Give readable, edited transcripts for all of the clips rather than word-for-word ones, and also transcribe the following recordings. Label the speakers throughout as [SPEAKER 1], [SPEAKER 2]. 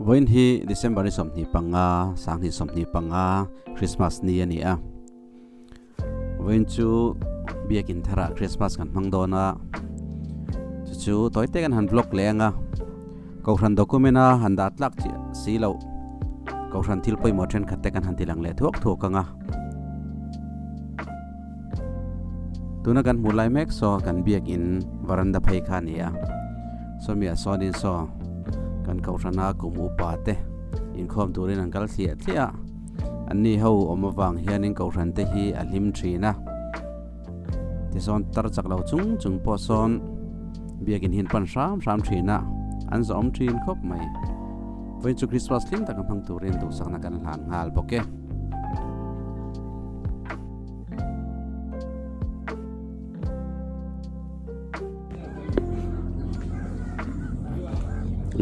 [SPEAKER 1] Vawiin hi December ni 25, 2025 Christmas ni a ni a. Vawiin chu Biakin tharah Christmas kan hmang dawn a, chu chu tawi te kan han vlog leh ang a. Kohhran document a han dah tlak chiah si loh, Kohhran thil pawimawh thenkhat te kan han ti lang leh thuak thuak ang a. Tuna kan hmuh lai mek saw kan biakin varanda phei kha a ni a, sawmiah sawnin saw kan kohhrana kum upa te inkhawm turin an kal thliah thliah a, anni ho awm avang hianin kohhran te hi a hlim thin a, tisawn tar chak lo chung chung pawh sawn biakin hi an pan hram hram thin a, an zawhawm thin khawp mai. Vawiin chu Christmas hlim taka hmang turin duhsakna kan hlan nghal bawk e.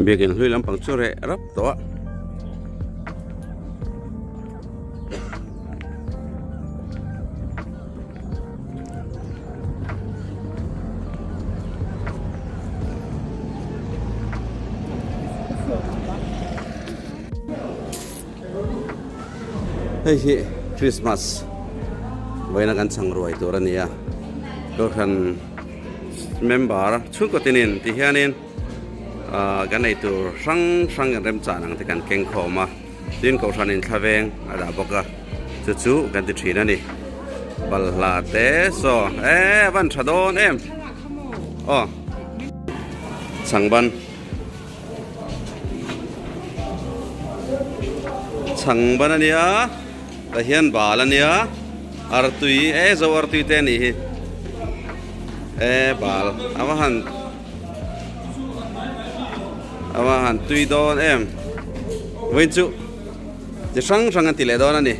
[SPEAKER 1] Biakin hlui lampang chu reh rap tawh a. Hei hi Christmas vawiina kan chhang ruai tur a ni a kohhran member chhungkaw tinin ti hianin ah kan ei tur hrang hrang kan remchan ang te kan keng khawm a tin kohhranin thla veng a dah bawk a chu chu kan ti thin a ni balhla te saw e a van tha dawn em aw chhangban. Chhang ban a nia tah hian bal a nia artui e zo artui te a nih hi e bal a va han a va han tui dawn em vawiin chu chi hrang hrang an ti leh dawn a ni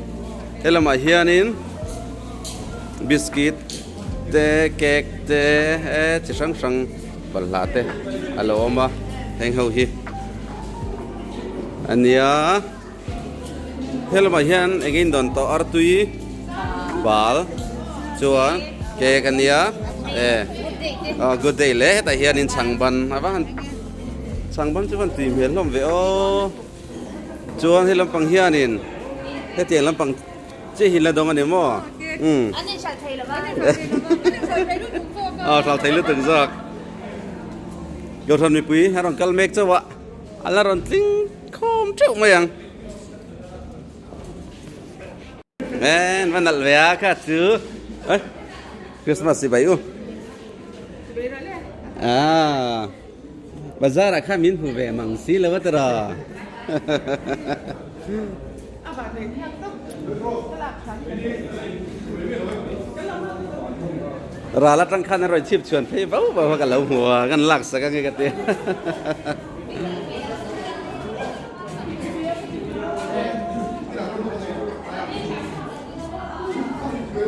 [SPEAKER 1] helamah hianin biscuit te cake te e chi hrang hrang. Balhla te a lo awm a, heng ho hi a nia. Helamah hian eng in dawn tawh artui bal chuan cake a nia e aw good day le hetah hianin chhang ban a va han chhang ban chu van tui hmel hlawm ve aw chuan he lampang hianin hetiang lampang Chi hi la dawng a ni maw? Umm.
[SPEAKER 2] An inhralh thei lo va. An inhralh thei lo va. An inhralh thei lutuk zawk a.
[SPEAKER 1] Aw hralh thei lutuk zawk. Kohhran mipui a rawn kal mek chauh a, a la rawn tling khawm teuh mai ang. En va nalh ve a kha chu. Oi Christmas si bai u. Ah bazar ah khan min hmu ve mang si lo a tiraw. Ral atang khan a rawn chhip chhuan phei vau vau a ka lo hmu a, kan lak sak ange ka ti.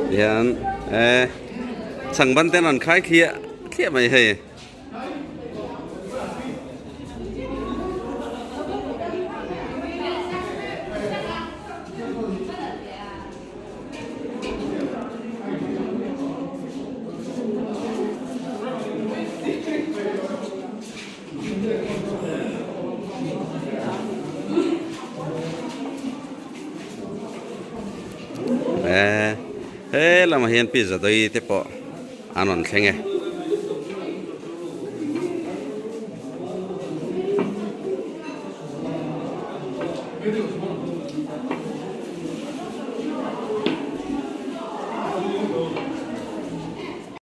[SPEAKER 1] Tihian e chhangban te an rawn khai thliah thliah mai hei. He lamah hian pizza dawi te pawh an rawn thleng e.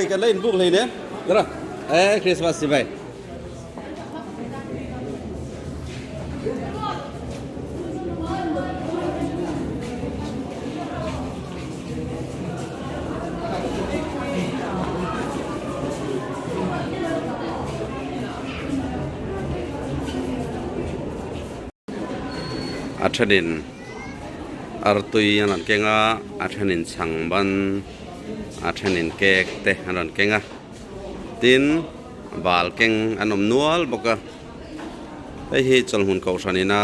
[SPEAKER 1] Kan la inbuk hlei nen tara e Christmas si bai. A thenin artui an rawn keng a a thenin chhang ban a thenin cake te an rawn keng a tin bal keng an awm nual bawk a hei hi chawlhmun kohhran ina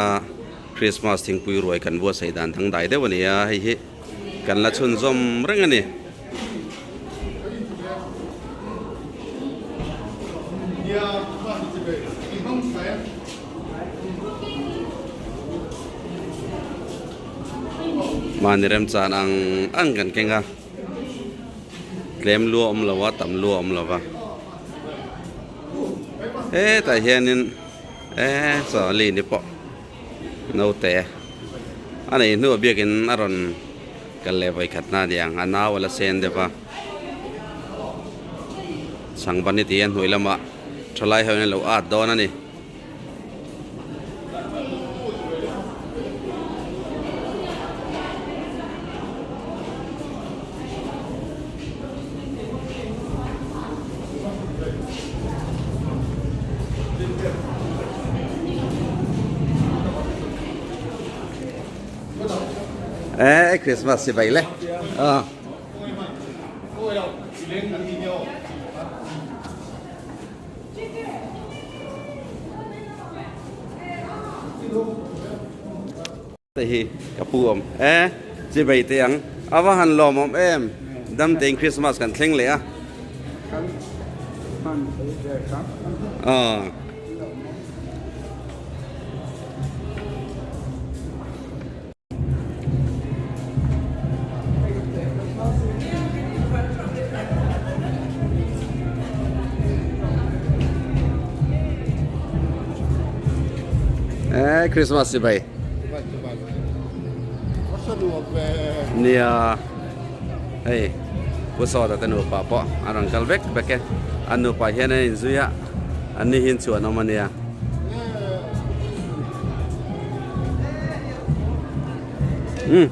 [SPEAKER 1] Christmas thingpui ruai kan buatsaih dan dangdai deuh a ni a hei hi kan la chhunzawm reng a ni. Mahni remchan ang ang kan keng a, tlem lu a awm lo a, tam lu a awm lo va. Hetah hianin eee chaw lini pawh naute a neih hnuah biakin a rawn kal leh vawi khat na a ni ang, a nau a la sen deuh va. Changban hi tih a hnuai lamah thalai ho in an lo at dawn a ni. Eh, Christmas si bai le. Ah. Te hi ka pu awm e chi bei te ang a va han lawm awm em dam tein Christmas kan thleng leh a aw. Eh, Christmas si bai. Nia. Hei, pu sawta te nupa pawh an rawn kal vek vek e. An nupa hian an inzui a, an ni hi inchhuah an awm a nia. Um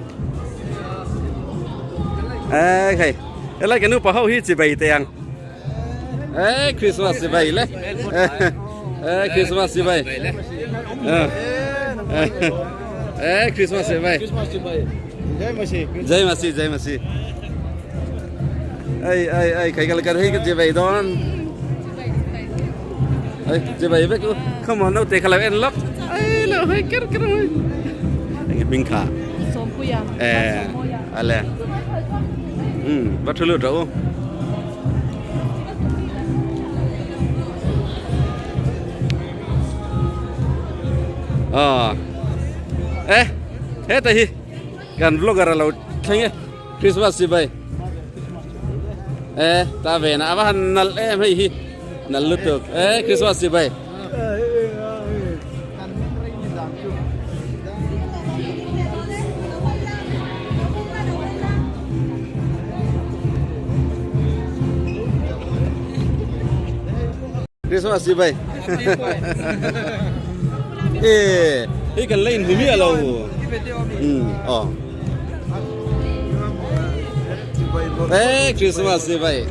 [SPEAKER 1] e hei helai kan upa ho hi chi bai te ang e Christmas chi bai le e Christmas chi bai e Christmas chi bai Jai Masi Jai Masi ai ai ai khai kal kar hei ka chi bai don Ê, chị bày với không mà nấu tiền làm en lắm. Ê, là hơi kết cái rồi. Anh mình khả. Ê, ale. Ừ, bắt thử lượt rồi. Ờ. Ê, hết rồi. Kan vlogger lo thleng e. Christmas si bai. E, ta ve na ava han nal em hei hi. Nal lutuk. E, Christmas si bai. Christmas si bai. E, hei kan la inhmu miah lo. Um, aw. Eh, Christmas si bai.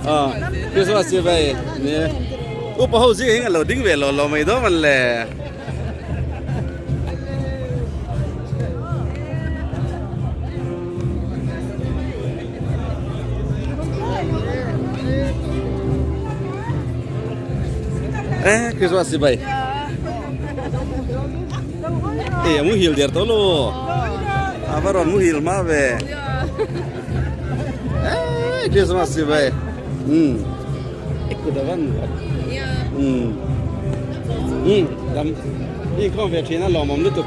[SPEAKER 1] Aw, Christmas si bai. Ni. Upa ho zing hi lo ding ve lo lo mai do man le. Eh, Christmas si bai. Eh, muhil der to lo. Ava ron muhil ma ve. Eh, Christmas si bai. Hmm. Ikudavan. Hmm. Hmm, dam. I khom ve thina lomom lutuk.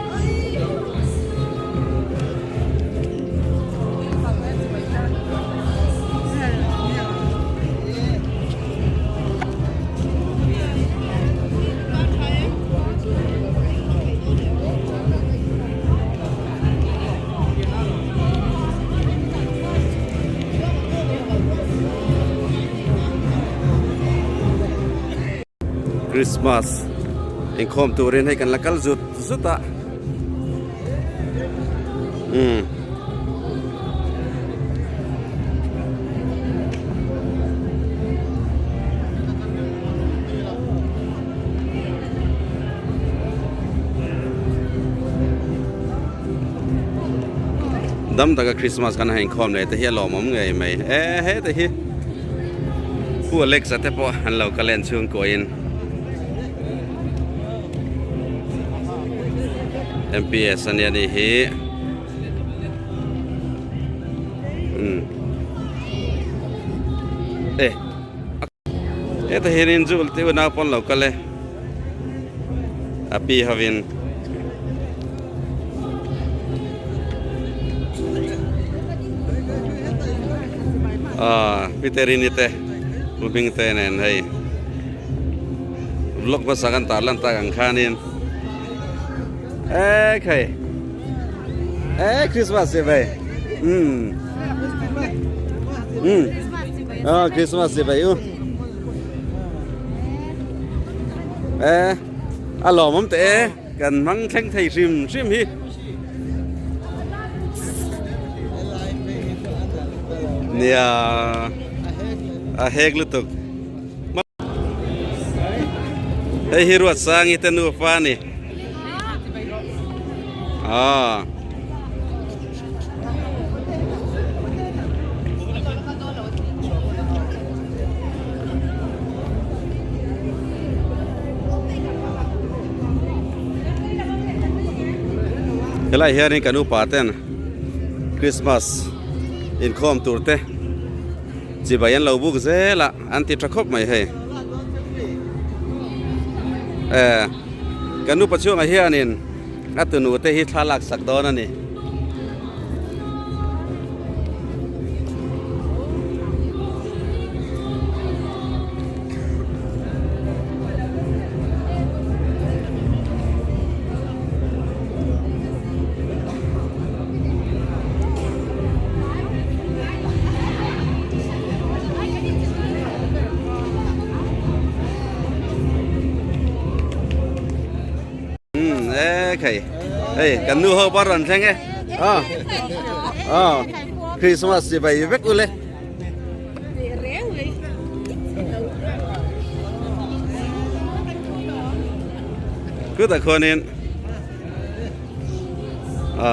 [SPEAKER 1] Christmas inkhawm turin hei kan la kal zut zut a umm dam taka Christmas kan han inkhawm leh te hi a lawmawm ngei mai e heta hi. Pu Alex a te pawh an lo kal en chhungkuahin MPS a nia nih hi umm e hetah hianin zu te unau pawh an lo kal e a pi hovin. Ah Piterini te Pu Hmingte nen hei vlog hmasa kan tar lan tak ang khanin e khai e Christmas che bai um um ah Christmas che bai u e a lawmawm teh e kan hmang thleng thei hrim hrim hi. Nia a hek lutuk hei hi ruat sangi te nufa a ni ah. Helai hianin kan upa ten Christmas inkhawm tur te chibai an lo buk zel a an ti tha khawp mai hei eh kan upa chhungah hianin a tunu te hi thla lak sak dawn a ni. Um e khai hei kan nu ho pawh rawn thleng e a a Christmas chibai vek ule. Khutah khuanin a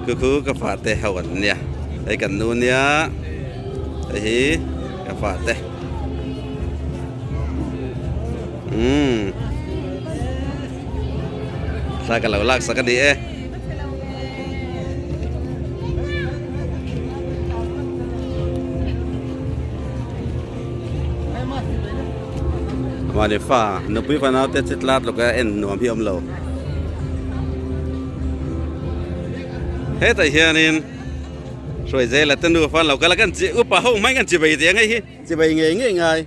[SPEAKER 1] khu khu ka fate ho an nia hei kan nu nia hei hi ka fate umm thla ka lo lak sak a ni e. Mahni fa nupui fanau te chi tlat lawk a en nuam hi a awm lo. Hetah hianin hruai zela te nufa an lo kal a kan chi upa ho hmai kan chivei tih ang hei hi chivei ngei ngei ngai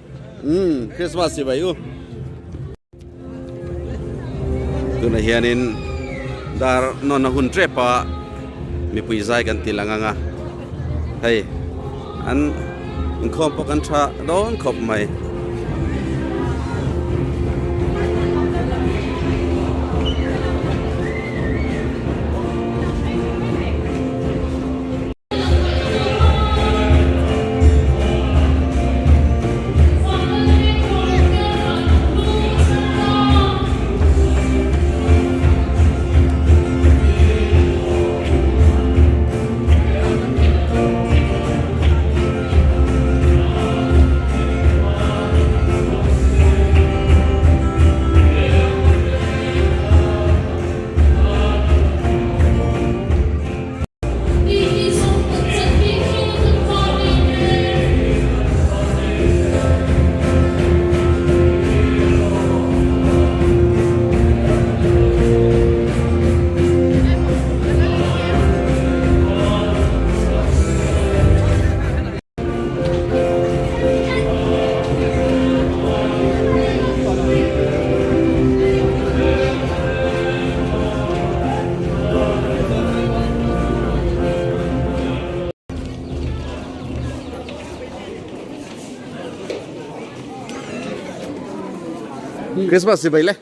[SPEAKER 1] umm Christmas chivei u. Tunah hianin dar nawn a hun tep a mipui zai kan ti lang ang a hei an inkhawm pawh kan tha dawn khawp mai. Christmas si bai le.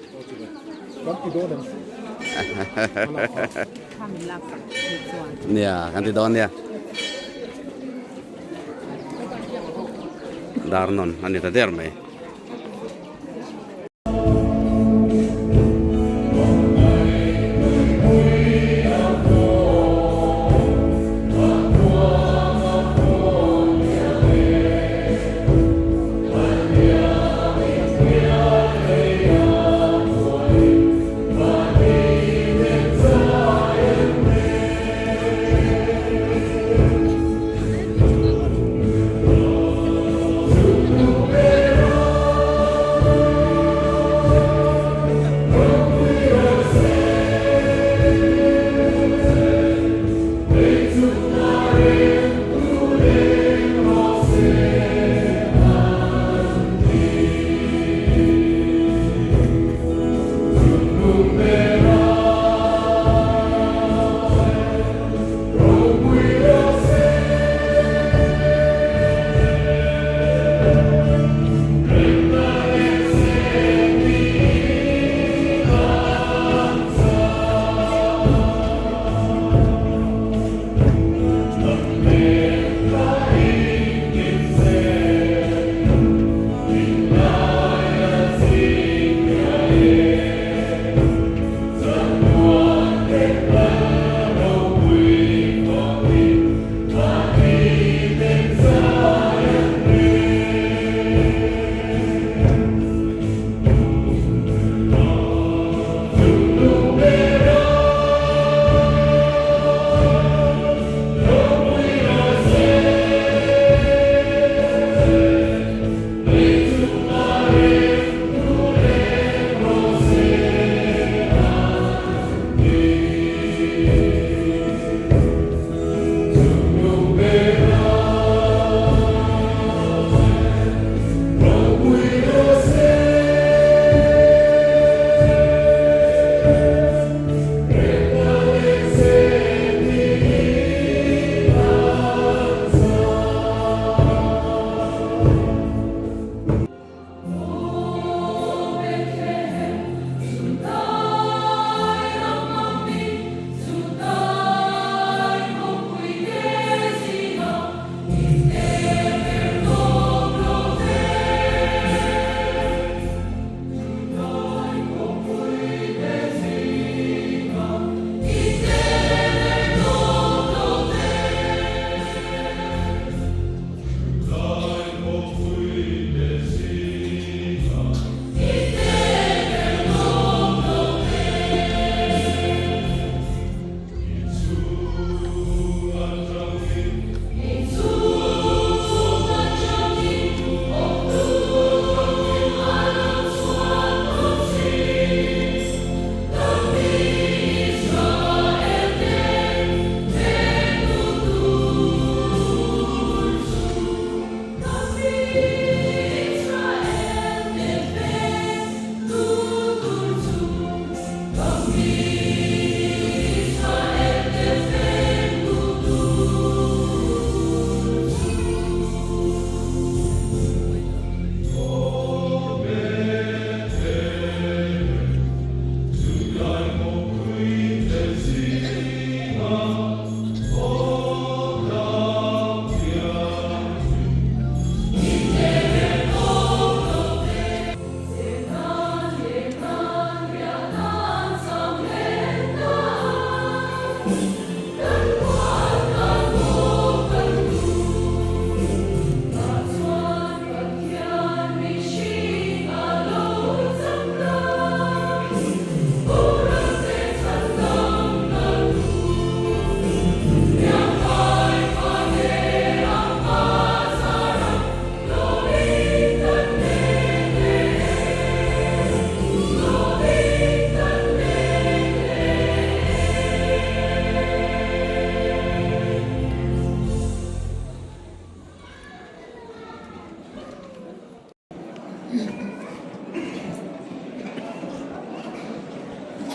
[SPEAKER 1] Nia, kan ti dawn nia. Dar non ani ta der mai.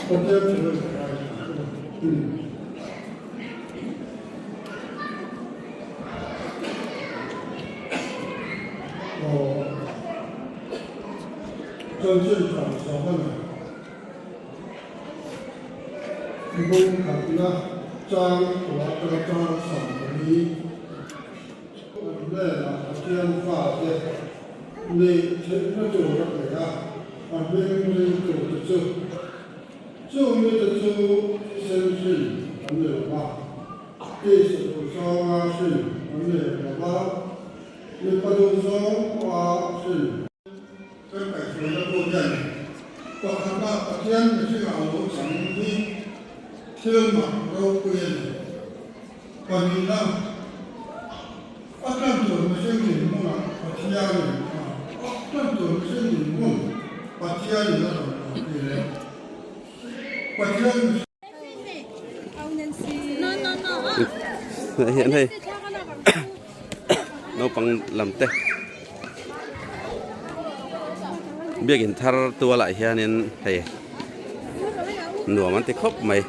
[SPEAKER 3] Pathian thil ka ngaithla ang u. Aw, chanchin tha zawh a ni. Bung khatna chang tua atanga chang 14. An hnenah Pathian fate nih theihna tur a pe a, a hming ringtute chu. Chung mite chu thisen hrin an ni lo va, tisa duhzawnga hrin an ni hek lo va, mipa duhzawng pawha hrin. Kan kaihhruaina pawh hian pakhatah Pathian mihringah lo chang hi thil mak ropui a ni. Pahnihna, a tan tur mihring dinhmunah Pathianin a a tan tur mihring dinhmun Pathianin a rawn kalpui leh Pathian mihring.
[SPEAKER 1] Hian hei naupang lam te biakin thar tualah hianin hei nuam an ti khawp mai.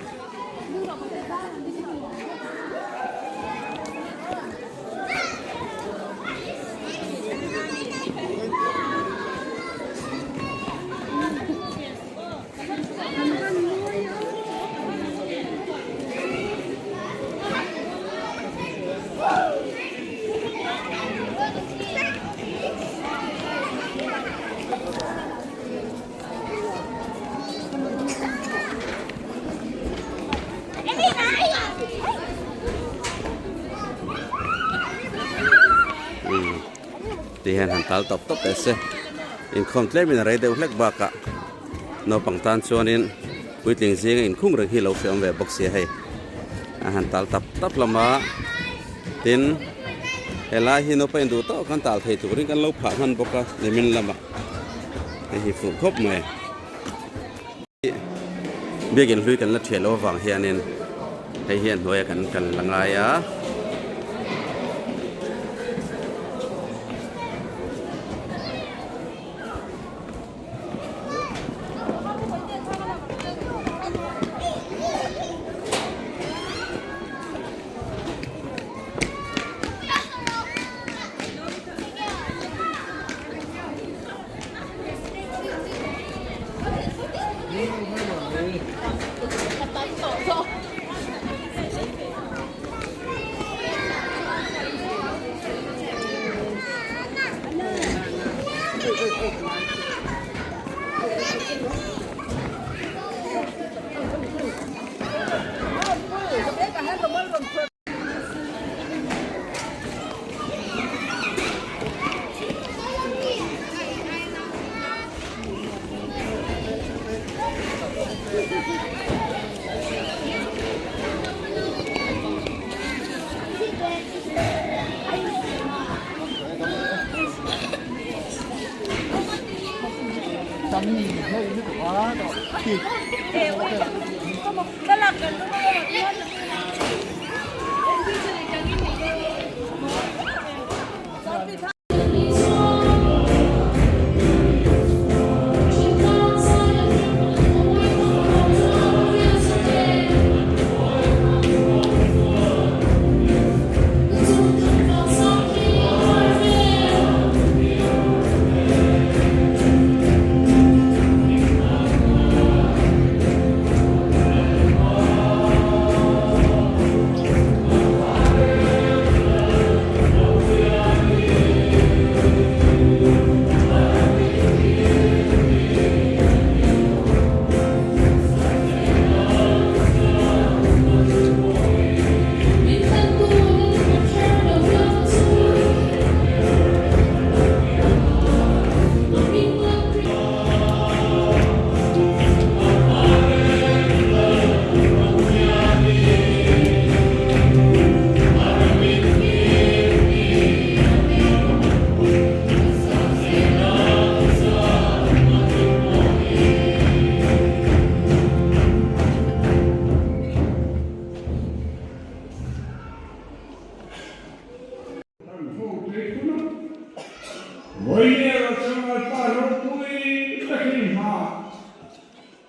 [SPEAKER 1] Ti hian han tal tawp tawp teh se inkhawm tlem in a rei deuh hlek bakah naupang tan chuanin puitling zinga inkhung reng hi lo hre awm ve bawk sia hei a han tal tap tap hlawm a tin helai hi naupang induh tawk kan tal thei turin kan lo phah hman bawk a nimin lamah. Hei hi fuh khawp mai. Biakin hlui kan la thiah loh avang hianin hei hian hnuaiah kan kal a ngai a.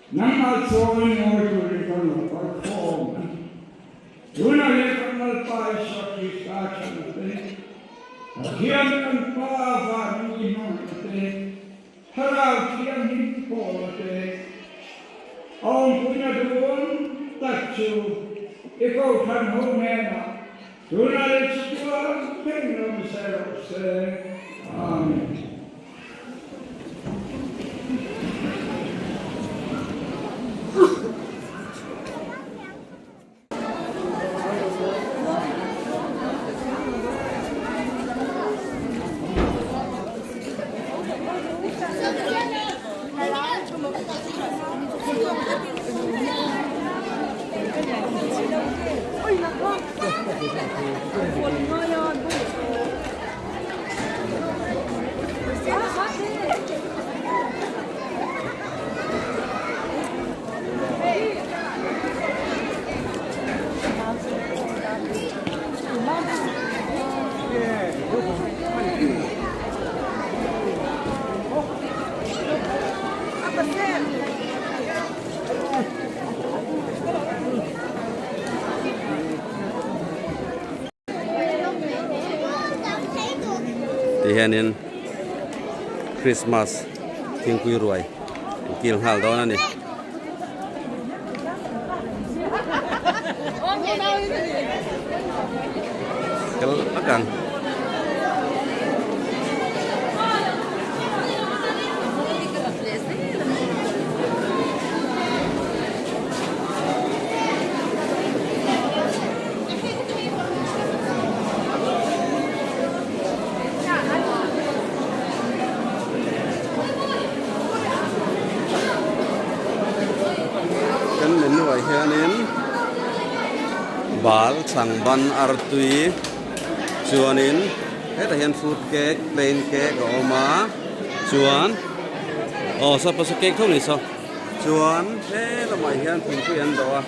[SPEAKER 4] Nangmah chawi mawi turin ka rawn kal khawm a ni. Tunah hian kan Lalpa Isua Krista chhanna te, Pathian kan Pa van mi hmangaihna te, Thlarau Thianghlim pawlna te, a awmpuina dun tak chu i kohhran ho hnenah tunah leh chatuan thleng lo ni se rawh se. Amen.
[SPEAKER 1] Ti hianin Christmas thingpui ruai an kil nghal dawn a ni. Kal vak ang. Kan menu ah hianin bal chhang ban artui chuanin hetah hian fruit cake plain cake a awm a chuan aw saw pawh saw cake tho ni saw chuan he lamah hian thingpui an dawh a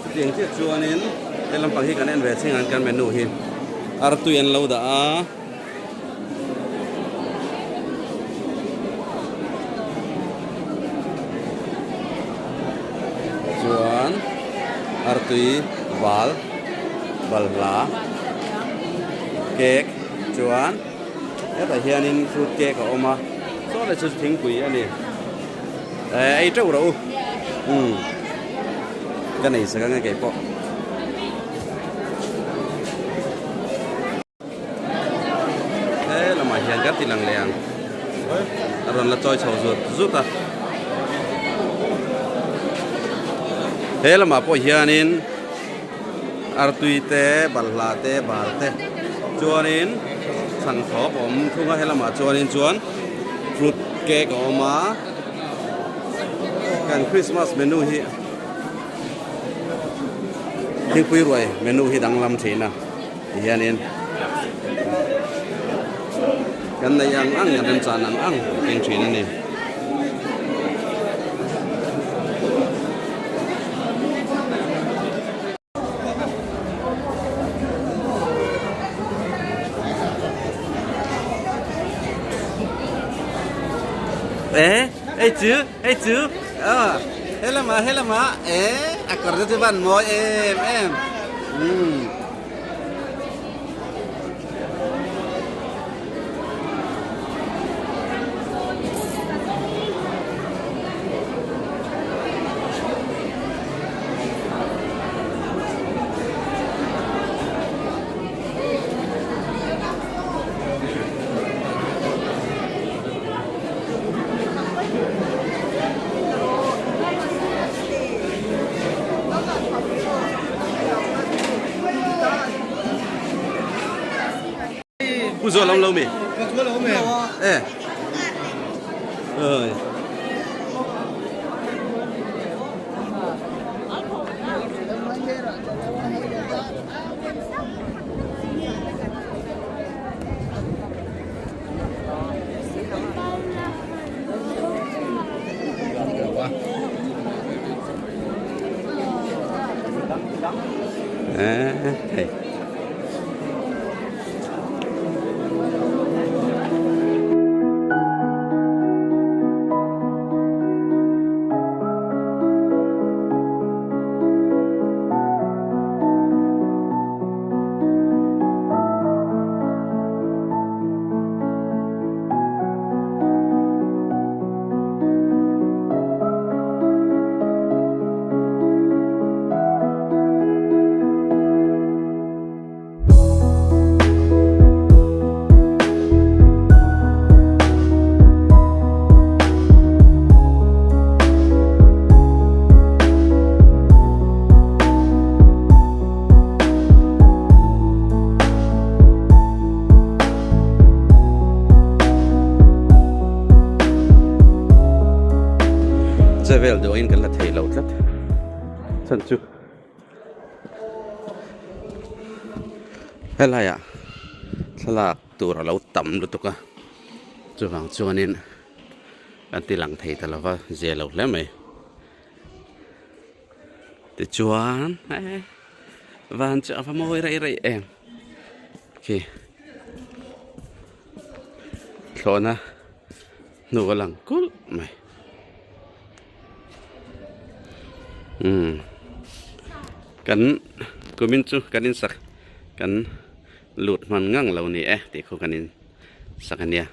[SPEAKER 1] chutiang chiah chuanin he lampang hi kan en ve chhing ang kan menu hi artui an lo dah a. Chuan artui bal balhla cake chuan hetah hianin fruit cake a awm a saw leh chu thingpui a ni eh ei teuh rawh u umm ka nei sak ang e keipawh. He lamah hian kan ti lang leh ang a rawn la chawi chho zut zut a he lamah pawh hianin artui te balhla te bal te chuanin chhan thawp a awm thung a he lamah chuanin chuan fruit cake a awm a kan Christmas menu hi thingpui ruai menu hi danglam thin a. Ti hianin kan neih ang ang kan remchan ang ang keng thin a ni. Ê, ê chú, ê chú, ờ, helama, helama, ê, a kawr te chu van mawi em em. Umm. Pu zual awm lo mi?
[SPEAKER 5] Pu zual awm e.
[SPEAKER 1] E. Oi. Hei. Che vel duh angin kan la thei lo tlat chhan chu helaiah thlalak tur a lo tam lutuk a chuvang chuanin kan ti lang thei ta lova zia lo hle mai tichuan van chu a va mawi rei rei em khi thlawhna hnu a lang kulh mai umm kan kumin chu kan insak kan lut hman ngang lo ni e tih khu kan insak a nia.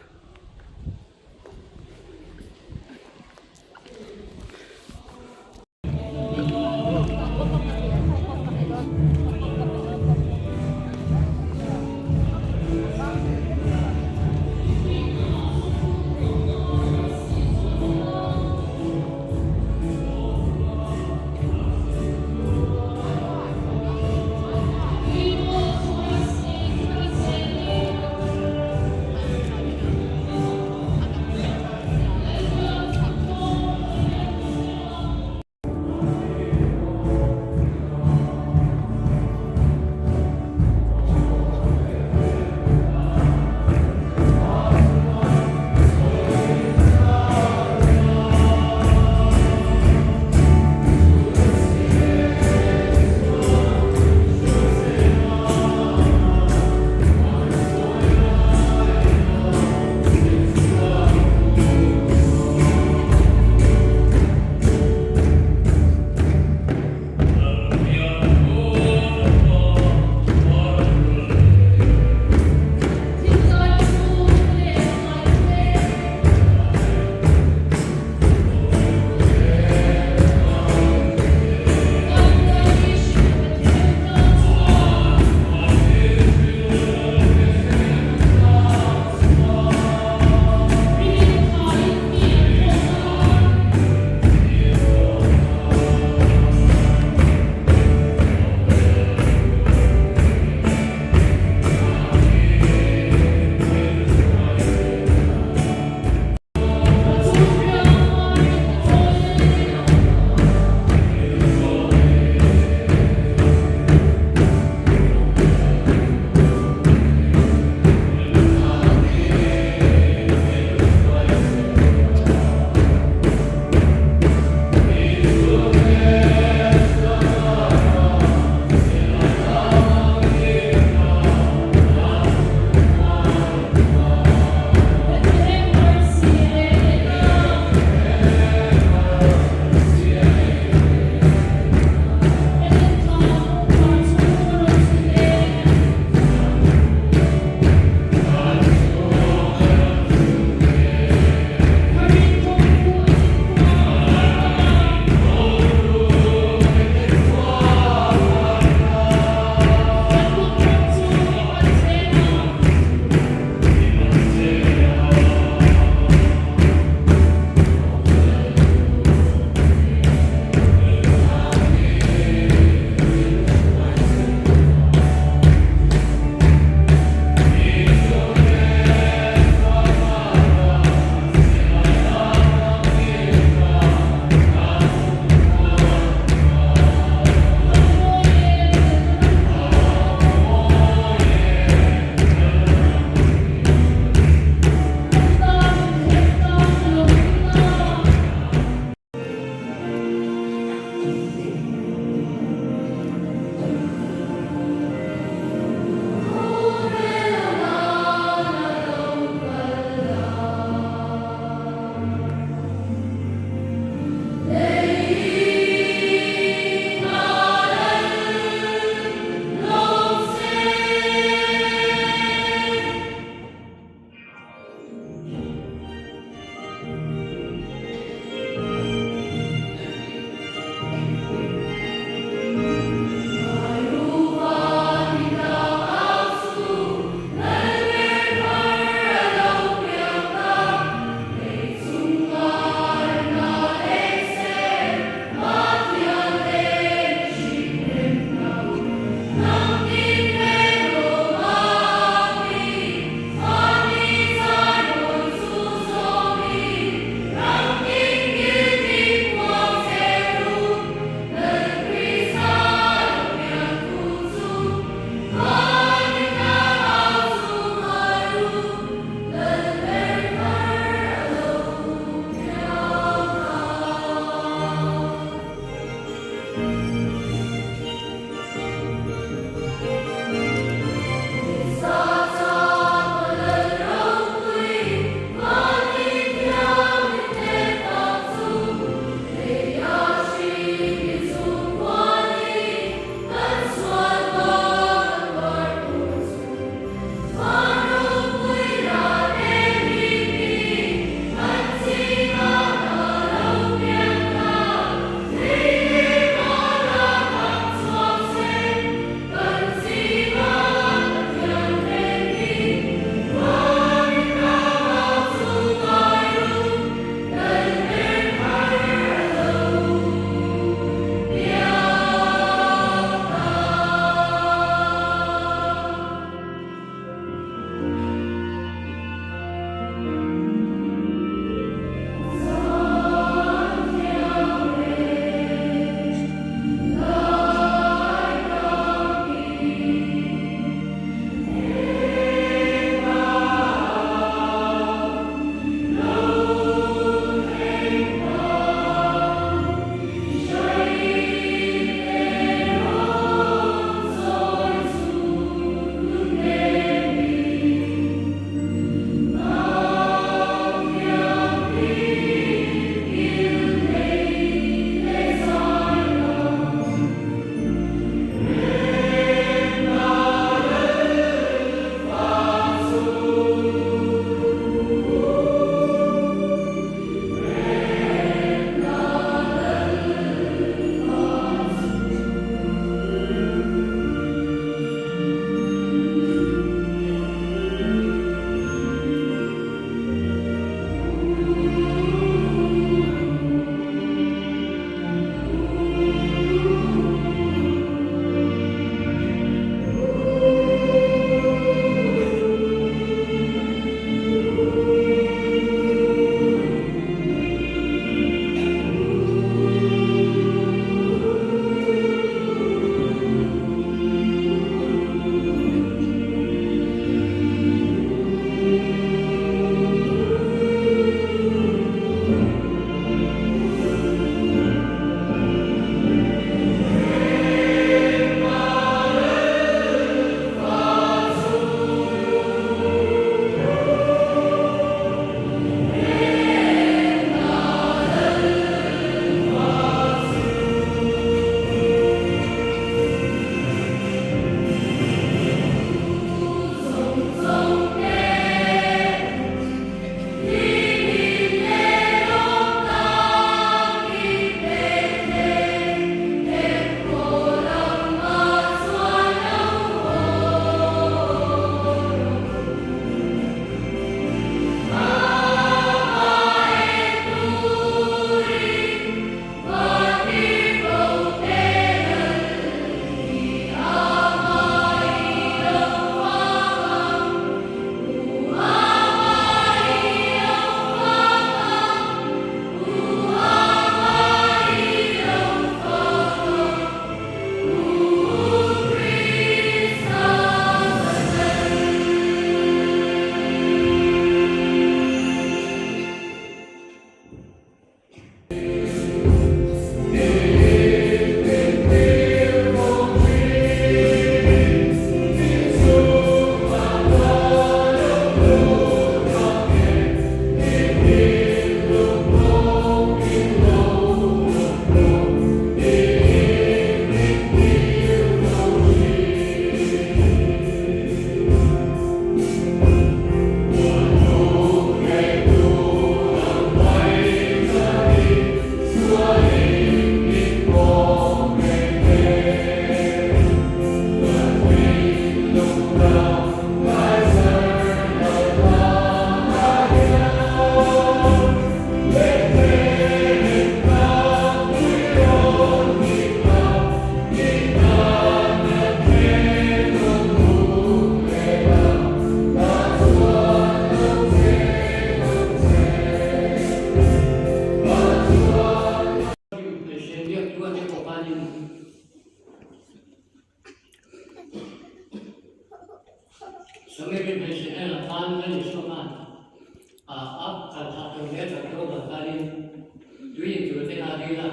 [SPEAKER 5] Tui in tur te kha a dil a,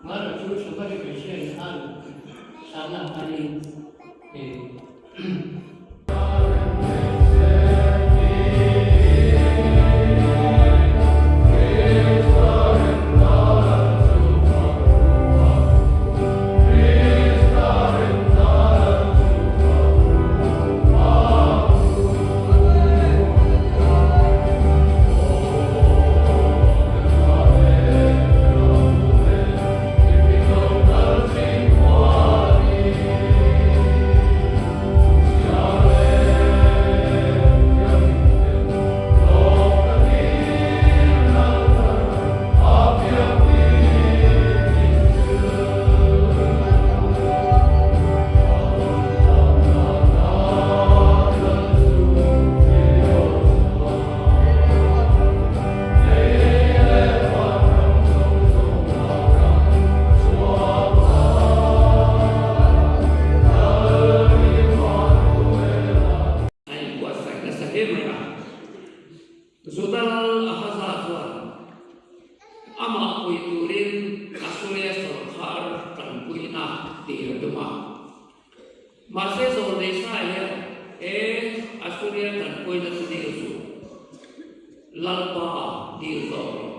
[SPEAKER 5] Mara chu Samari hmeichhia in khan sanna hmanin ih.
[SPEAKER 6] A inbuatsaih nasa hle mai a. Juda lal Ahaza chuan amah pui turin Assuria sawrkhar tanpuina tir a tum a. Mahse Zawlneisa hian he Assuria tanpuina chu dil suh, Lalpa dil zawk rawh,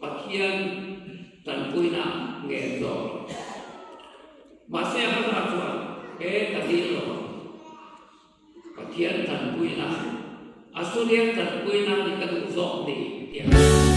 [SPEAKER 6] Pathian tanpuina ngen zawk rawh. Mahse Ahaza chuan he ka dil lo ang. Pathian tanpuina, Assuria tanpuina hi ka duh zawk ni, ti a.